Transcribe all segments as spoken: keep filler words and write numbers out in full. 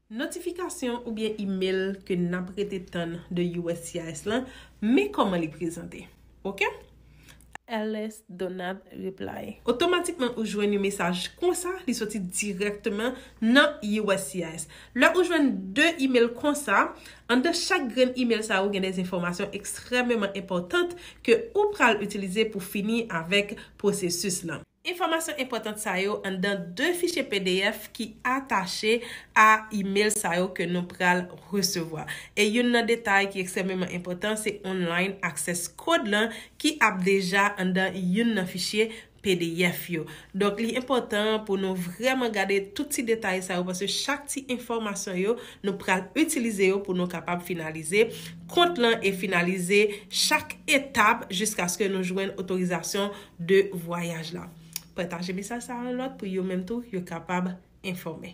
Notifikasyon oubyen imèl ke n ap rete tann de U S C I S lan, men kòman li prezante. Oke? L S do not reply. Otomatikman, ou jwenn yon mesaj konsa, li soti dirèkteman nan U S C I S. Lè ou jwenn de imèl konsa, anndan chak grenn imèl sa yo gen de enfòmasyon ekstrèmeman enpòtan ke ou pral itilize pou fini avèk pwosesis lan. Enfòmasyon enpòtan sa yo anndan de fichye P D F ki atache a imèl sa yo ke nou pral resevwa. E youn nan detay ki ekstrèmeman enpòtan se online access code lan ki ap deja anndan youn nan fichye P D F yo. Donk, li enpòtan pou nou vrèman gade tout ti detay sa yo, paske chak ti enfòmasyon yo, nou pral itilize yo pou nou kapab finalize kont lan e finalize chak etap jiskaske nou jwenn otorizasyon de vwayaj la. Pataje mesaj sa a yon lòt pou yo menm tou, yo kapab enfòme.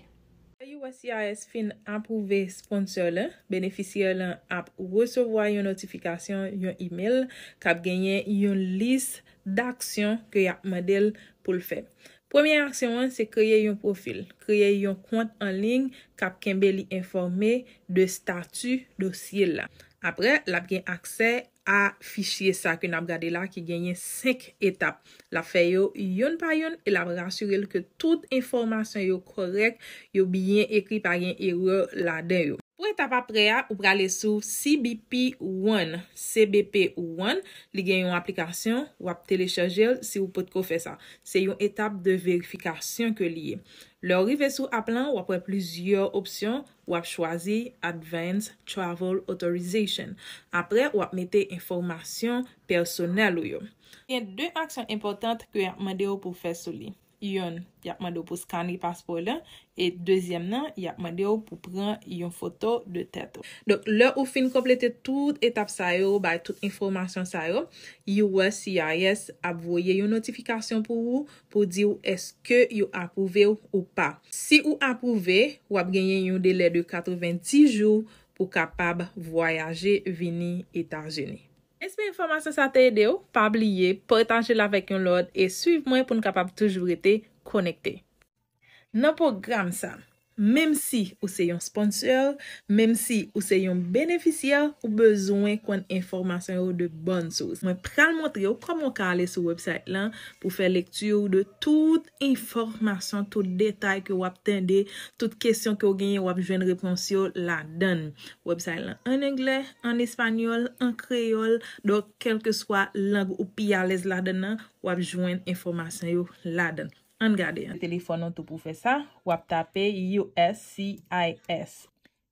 Lè U S C I S fin apwouve sponsor lan, benefisyè lan ap resevwa yon notifikasyon, yon imèl, k ap genyen yon lis daksyon ke y ap mande l pou l fè. Premye aksyon an se kreye yon pwofil, kreye yon kont an liy k ap kenbe li enfòme de stati dosye l la. Apre, l ap gen aksè a fichye sa ke n ap gade la ki genyen senk etap. L ap fè yo youn pa youn e l ap rasire l ke tout enfòmasyon yo kòrèk, yo byen ekri, pa gen erè ladan yo. Pou etap apre a, ou prale sou C B P One, C B P One, li gen yon aplikasyon, w ap telechaje l si w potko fè sa. Se yon etap de verifikasyon ke li ye. Lè w rive sou app lan, w ap wè plizyè opsyon, w ap chwazi Advance Travel Authorization. Apre, w ap mete enfòmasyon pèsonèl ou yo. Gen de aksyon enpòtan ke y ap mande w pou w fè sou li. Youn, y ap mande w pou w skane paspò lan, e dezyèm nan, y ap mande w pou w pran yon foto de tèt ou. Donk, lè ou fin konplete tout etap sa yo, bay tout enfòmasyon sa yo, U S C I S ap voye yon notifikasyon pou ou, pou di w èske yo apwouve w ou pa. Si ou apwouve, w ap genyen yon delè de katrevenndis jou pou w kapab vwayaje vini Etazini. Espere enfòmasyon sa te ede w. Pa bliye, pataje l avèk yon lòt e swiv mwen pou n kapab toujou rete konekte. Nan pwogram sa, menm si ou se yon sponsor, menm si ou se yon benefisyè, ou bezwen konn enfòmasyon yo de bòn sous. Mwen pral montre w kòman w ka ale sou website lan pou fè lekti de tout enfòmasyon, tout detay ke w ap tande, tout kesyon ke w genyen, w ap jwenn repons yo ladan l. Website lan an anglè, an espanyòl, an kreyòl. Donk, kèlkeswa lang ou pi alèz ladan l nan, w ap jwenn enfòmasyon yo ladan l. Ann gade. Telefòn ou tou pou fè sa, w ap tape U S C I S.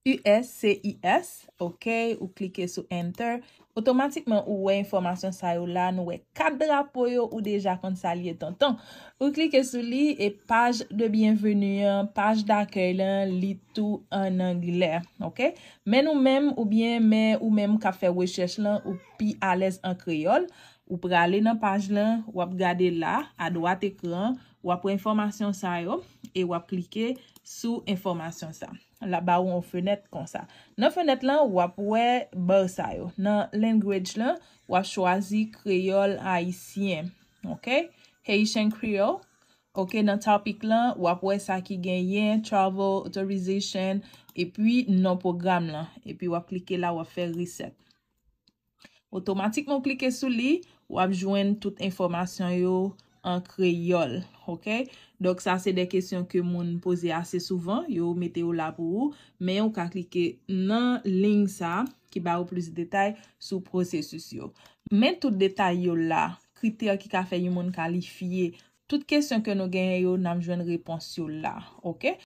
U S C I S, oke, ou klike sou Enter. Otomatikman, ou wè enfòmasyon sa yo la, nou wè kat drapo yo, ou deja konn sa l ye tonton. Ou klike sou li e paj de byenveni an, paj dakèy lan, li tou an anglè, oke? Men nou menm, oubyen men ou menm k ap fè rechèch lan, ou pi alèz an kreyòl, ou prale nan paj lan, w ap gade la, adwat ekran, w ap wè enfòmasyon sa yo, e w ap klike sou enfòmasyon sa. L ap ba ou yon fenèt konsa. Nan fenèt lan, w ap wè ba sa yo. Nan language lan, w ap chwazi kreyòl ayisyen. Oke? Haitian Creole. Oke, nan topic lan, w ap wè sa ki genyen, travel authorization, epi non pwogram lan. Epi w ap klike la, w ap fè reset. Otomatikman w klike sou li, w ap jwenn tout enfòmasyon yo an kreyòl, oke? Donk, sa se de kesyon ke moun poze ase souvan, yo mete yo la pou ou, men ou ka klike nan liy sa ki ba ou plis detay sou pwosesis yo. Men tout detay yo la, kritè ki ka fè yon moun kalifye, tout kesyon ke nou genyen yo, n ap jwenn repons yo la, oke?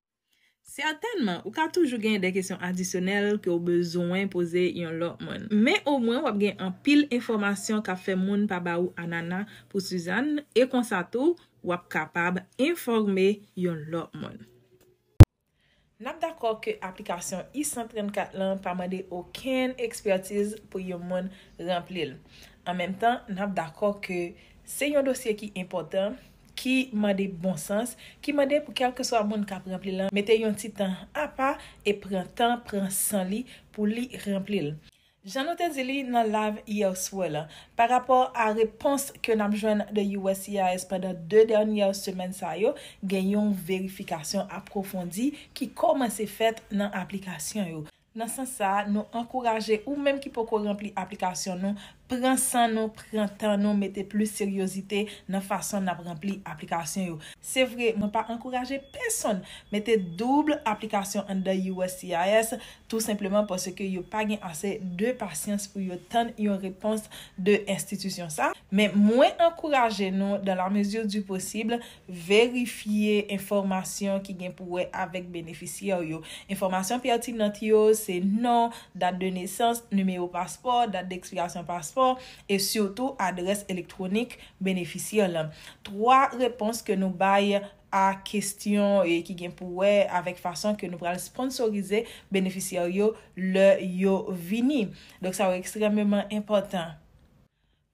Sètènman, ou ka toujou gen de kesyon adisyonèl ke w bezwen poze yon lòt moun. Men omwen w ap gen anpil enfòmasyon k ap fè moun pa ba ou anana pou Suzanne, e konsa tou, w ap kapab enfòme yon lòt moun. N ap dakò ke aplikasyon I san trannkat lan pa mande okenn ekspètiz pou yon moun ranpli l. An menm tan, n ap dakò ke se yon dosye ki enpòtan, ki mande bon sans, ki mande pou kèlkeswa moun k ap ranpli l lan mete yon ti tan apa e pran tan, pran san li pou li ranpli l. Jan nou te di li nan live yè swè la, pa rapò a repons ke n ap jwenn de U S C I S pandan de dènyè semèn sa yo, gen yon verifikasyon apwofondi ki kòmanse fèt nan aplikasyon yo. Nan sans sa a, nou ankouraje ou menm ki poko ranpli aplikasyon nou, pran san nou, pran tan nou, mete plis seryozite nan fason n ap ranpli aplikasyon yo. Se vre, mwen pa ankouraje pèsonn mete doub aplikasyon anndan U S C I S, tou senpleman paske yo pa gen ase de pasyans pou yo tann yon repons de enstitisyon sa. Men mwen ankouraje nou, dans la mesure du possible, verifye enfòmasyon ki gen pou wè avèk benefisyè yo. Enfòmasyon pètinan yo se non, dat de nesans, nimewo paspò, dat dekspirasyon paspò, e sitou adrès elektwonik benefisyè lan. Twa repons ke nou bay a kesyon e ki gen pou wè avèk fason ke nou pral sponsorize benefisyè yo lè yo vini. Donk sa yo ekstrèmeman enpòtan.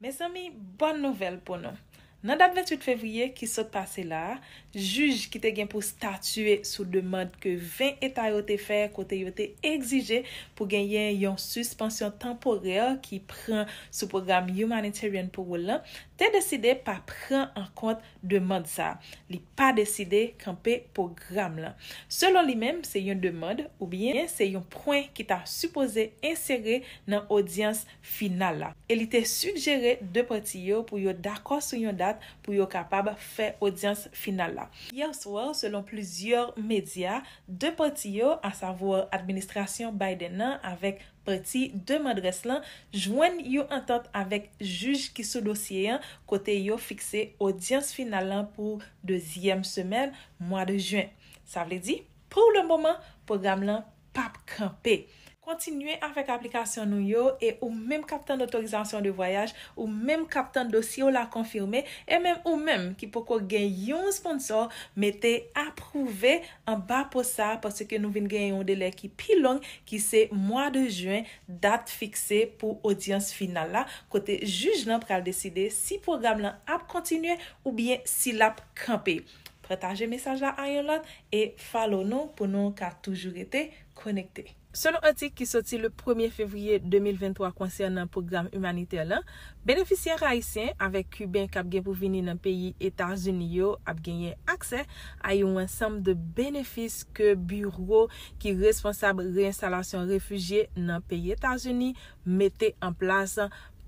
Mezanmi, bòn nouvèl pou nou. Nan dat venntuit fevriye ki sot pase la a, jij ki te gen pou statye sou demann ke ven eta yo te fè kote yo te egzije pou genyen yon sispansyon tanporè ki pran sou pwogram Humanitarian Parole lan, te deside pa pran an kont demann sa a. Li pa deside kanpe pwogram lan. Selon li menm, se yon demann oubyen se yon pwen ki ta sipoze ensere nan odyans final la. E li te sigjere de pati yo pou yo dakò sou yon dat pou yo kapab fè odyans final la. Yè swa, selon plizyè medya, de pati yo, asavwa administrasyon Biden nan avèk pati demandrès lan, jwenn yon antant avèk jij ki sou dosye an, kote yo fikse odyans final lan pou dezyèm semèn mwa de jen. Sa vle di, pou le moman, pwogram lan p ap kanpe. Kontinye avèk aplikasyon nou yo e ou menm k ap tann otorizasyon de vwayaj, ou menm k ap tann dosye w la konfime, e menm ou menm ki poko gen yon sponsò, mete apwouve anba pòs sa a paske nou vin gen yon delè ki pi long ki se mwa de jen, dat fikse pou odyans final la, kote jij lan pral deside si pwogram lan ap kontinye oubyen si l ap kanpe. Pataje mesaj la a yon lòt e follow nou pou nou ka toujou rete konekte. Selon atik ki soti le premye fevriye de mil venntwa konsènan pwogram imanitè lan, benefisyè ayisyen avèk kiben k ap gen pou vini nan peyi Etazini yo ap genyen aksè a yon ansanm de benefis ke biwo ki responsab reenstalasyon refijye nan peyi Etazini mete an plas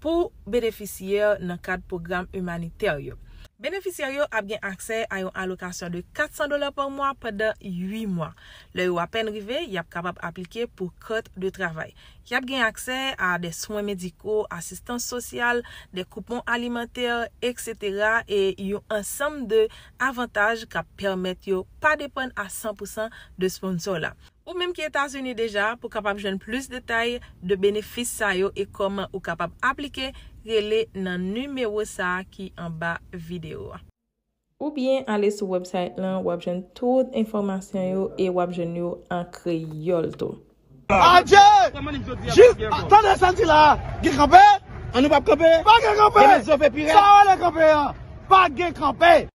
pou benefisyè nan kad pwogram imanitè yo. Benefisyè yo ap gen aksè a yon alokasyon de kat san dola pa mwa pandan uit mwa. Lè yo apèn rive, y ap kapab aplike pou kat de travay. Y ap gen aksè a de swen mediko, asistans sosyal, de koupon alimantè, etsetera, e yon ansanm de avantaj k ap pèmèt yo pa depann a san pou san de sponsò la. Ou menm ki Etazini deja, pou kapab jwenn plis detay de benefis sa yo e kòman ou kapab aplike, rele nan nimewo sa a ki anba videyo a. Oubyen ale sou website lan, w ap jwenn tout enfòmasyon yo e w ap jwenn yo an kreyòl tou. Adje! Jis, tande sa l di la a, gen kanpe? An nou p ap kanpe? Pa gen kanpe! Demen zòfè pirèt! Sa w ale kanpe an? Pa gen kanpe!